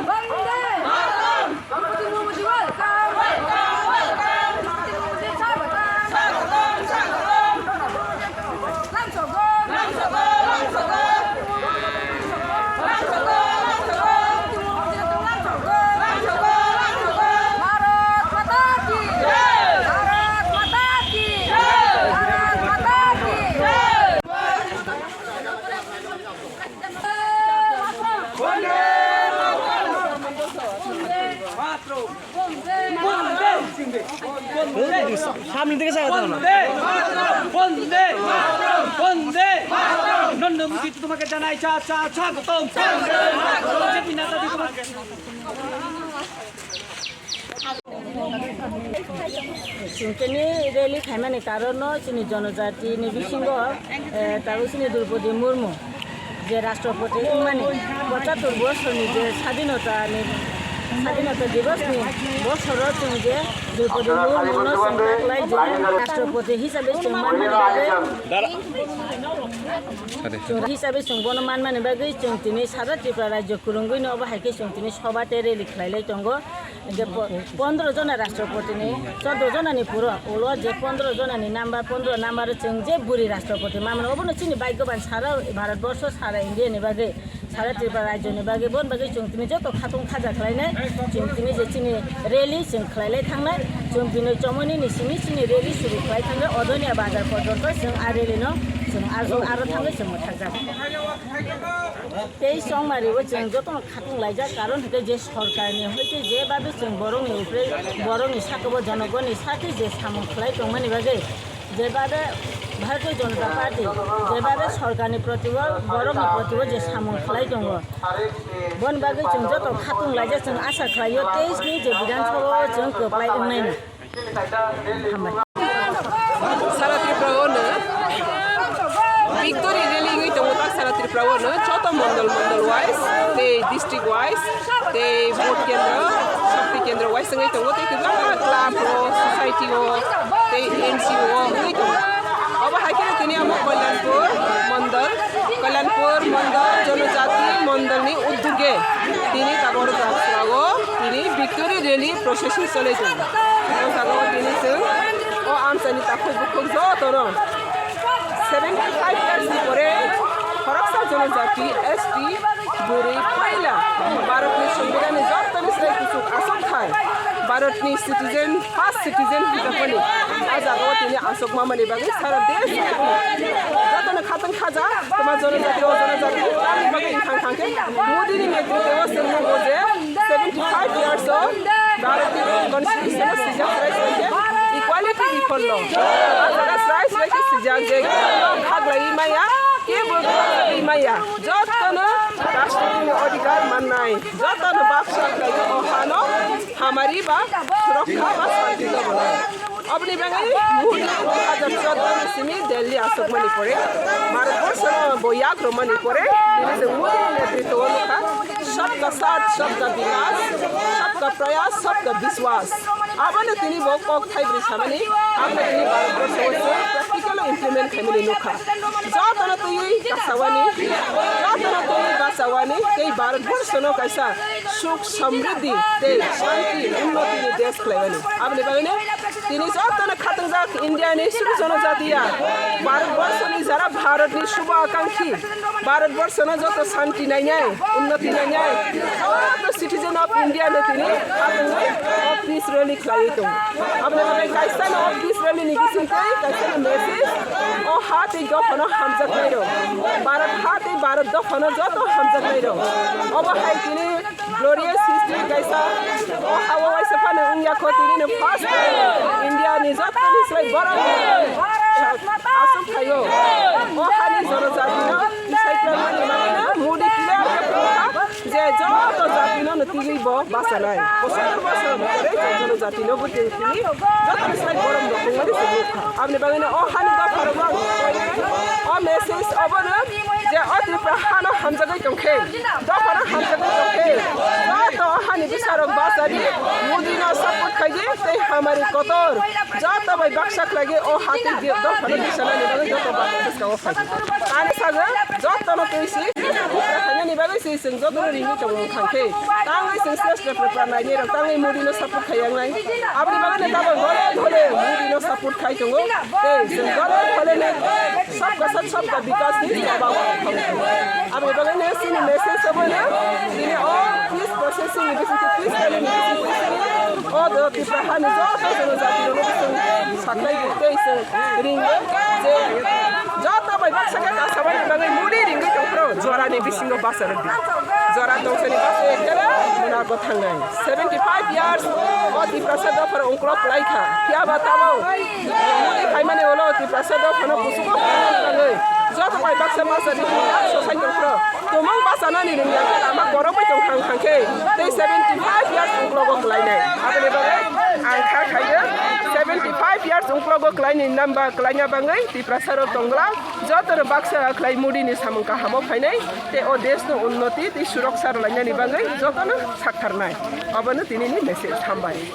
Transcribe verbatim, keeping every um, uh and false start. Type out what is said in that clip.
Vande Mataram! Draupadi Murmu ji welcome! Welcome, welcome! Draupadi Murmu ji swagotam! Swagotam, swagotam! Lamsogo! Lamsogo! Lamsogo! Lamsogo! Bharat Mata ki jai! Bharat Mata ki jai! Bharat Mata ki jai! সামনের দিকে চাই দাও না। বন্দে মাতরম, বন্দে মাতরম, বন্দে মাতরম। নরেন্দ্র মোদী তো তোমাকে জানাই স্বা-, স্বা-, স্বাগতম। বিজেপি নেতা দি তোমাকে Chwng tini rally khaimani karon no chini jonojati ni bisingo, eh, tabuk chini Droupadi Murmu je Rashtrapati wngmani, pochattor bosorni je sadinota ni, sadinota divos ni bosoro chwng je Droupadi Murmu no chwng taklai je Rashtrapati hisabe chwng manmani bagwi, chwng hisabe chwng bono manmani bagwi chwng tini sara Tripura rajyo kwrwngwi no obo hai khe chwng tini soba tei rally khlailai tongo. Hingke po-, pondro jona Rashtrapati ni, chordo jona ni puro, ulo je pondro jona ni number, pondro number o chwng je buri Rashtrapati mamano, obono chini bhagyoban sara Bharat borsho, sara India ni bagwi, sara Tripura rajyo ni bagwi, bon bagwi chwng tini joto khatung khaja khlainai, chwng tini je chini rally chwng khlailai thangnai, chwng tini chomoni ni simi chini rally suru khlai thangnai, Odonia bazar porjonto chwng a rally no chwng aro, aro thangwi chwng mwthakjak. Tei chongmari o chwng jotono khatung laijak, karon hwnkhe je sorkarni hoite je babe chwng borokni upre, borokni sakao jonogonni sakhe je samung khlai tongmani bagwi, je babe Bharatiya Janata Party je babe sorkarni proti o, borokni proti o je samung khlai tongo, boni bagwi chwng joto khatung laijak, chwng asa khlaio teis ni je Bidhan Sabha o chwng kwplai wngnaino. Sara Tripura o no victory rally wngwi tongo tak sara Tripura o no joto mondol mondol wise tei district wise tei vote kendra shakti kendra wise wngwi tongo tei kwbangma club o society o tei N G O o wngwi tongo. Obo hai kheno tini amo Kalyanpur mondol, Kalyanpur mondol jonojati mondol ni uddoge tini tabuk o jaga o tini victory rally procession cholai tongo. O jaga o tini chwng o amchaini takhuk bukhuk jotono seventy five years ni pore khoroksa jonojati S T bwrwi paila Bharatni Songbidanni jottoni slai kuchuk achukthai Bharatni citizen, first citizen hinjakmani. A jaga o tini achukmamani bagwi sara desh jotono khatung khaja. Toma jonojati, o jonojati, tamni bagwi wngkha hwnkhe Modi ni netritwo o chwng nugo je seventy five years o Bharati constitution o swijak chwrai chwrai khe equality biphorno. O jaga chwrai chwrai khe swijak je khaglaiwi maya, kebo khaglaiwi maya. Jotono rashtrapati ni odhikar mannai, jotono baksa khlaiwi o hano hamari ba surokkha ba santi tongmani. Oboni bagwi Modi dui hajar chordo ni simi Delhi achukmani pore, Bharatborsho no bo yak rwmani pore, tini chwng Modi ni netritwo o nukha, sabka saath, sabka vikas, sabka prayas, sabka vishwas. Abono tini bo kok thaibrwi samani, abono tini Bharatborsho o chwng practical o implement khaimani nukha. Jotono twiwi bachawani, jotono twiwi bachawani, tei Bharatborsho no kaisa suk samriddhi tei shanti unnoti ni desh khlaiwani. Aboni bagwino tini jotono khatungjak India ni sudu jonojatiya, Bharat borso ni jara Bharat ni shubha akankhi, Bharat borso no joto shanti nainai, unnoti nainai, joto citizen of India no tini khatungwi o peace rally khlaiwi tongo. Aboni bagwi kaisa no o peace rally ni bisingtwi kaisa no message o ha tei dopha no hamjaknai rok, Bharat ha tei Bharat dopha no joto hamjaknai rok. Obo hai tini glorious history kaisa. O ha o waisa phano wngya kho tini no first India ni joto ni slai borok aswk khaio. O ha ni jonojati no tisai kwrwngmani bagwi no Modi clear khe phunukha je joto jati no no twiwi bo bachanai. Bosor bosor bwtwi jonojati no bwtwi tini joto ni slai borok no tongmani se nukha. Aboni bagwi no o ha ni dopha rok no ang o message obo no je o Tripura hano hamjagwi tongkhe, dophano hamjagwi tongkhe, joto hani bwsarok bachadi, Modi no support khaidi tei hamari kotor, joto bai baksa khlaidi o hati dophano bwsanani bagwi joto baksa bwskango phaidi. Ani sago jotono twi si. Khainani bagwi se chwng jotono ringwi tongo wngkha khe. Tangwi chwng sle sle prepare nainai rok tangwi Modi no support khaiyangnai. Aboni bagwi no tabok dhole dhole Modi no support khai tongo. Tei chwng dhole dhole no sabka sath sabka vikas ni choba o thang. Aboni bagwi no chini message abo no tini o peace process ni bisingtwi, peace rally ni bisingtwi o do Tipra hani joto jono jati rok no chwng saklai tei chwng ringwi je joto bai baksa khe kasabani bagwi Modi ringwi tongphuru jorani bisingo basa rwdi. Jora tongsani basa ekdele muna bo thangnai. Seventy five years o Tiprasa dophar ungklok kwlai kha. Phiya ba tamo Modi khaimani ulo Tiprasa dophano kusugo khaimani bagwi joto bai baksa basa rwdi. Sosai tongphuru tumung basa nani ringya khe lama borok bai tong thang thang khe tei seventy five years ungklogo kwlainai. Aboni bagwi ang kha khaio seventy five years ungklogo kwlaini namba kwlaina bagwi Tiprasa rok tongla. Jotono baksa khlai Modi ni samung kahamo phainai, tei o desh no unnoti tei suroksa rwlainani bagwi jotono saktharnai. Obono tini ni message, hambai.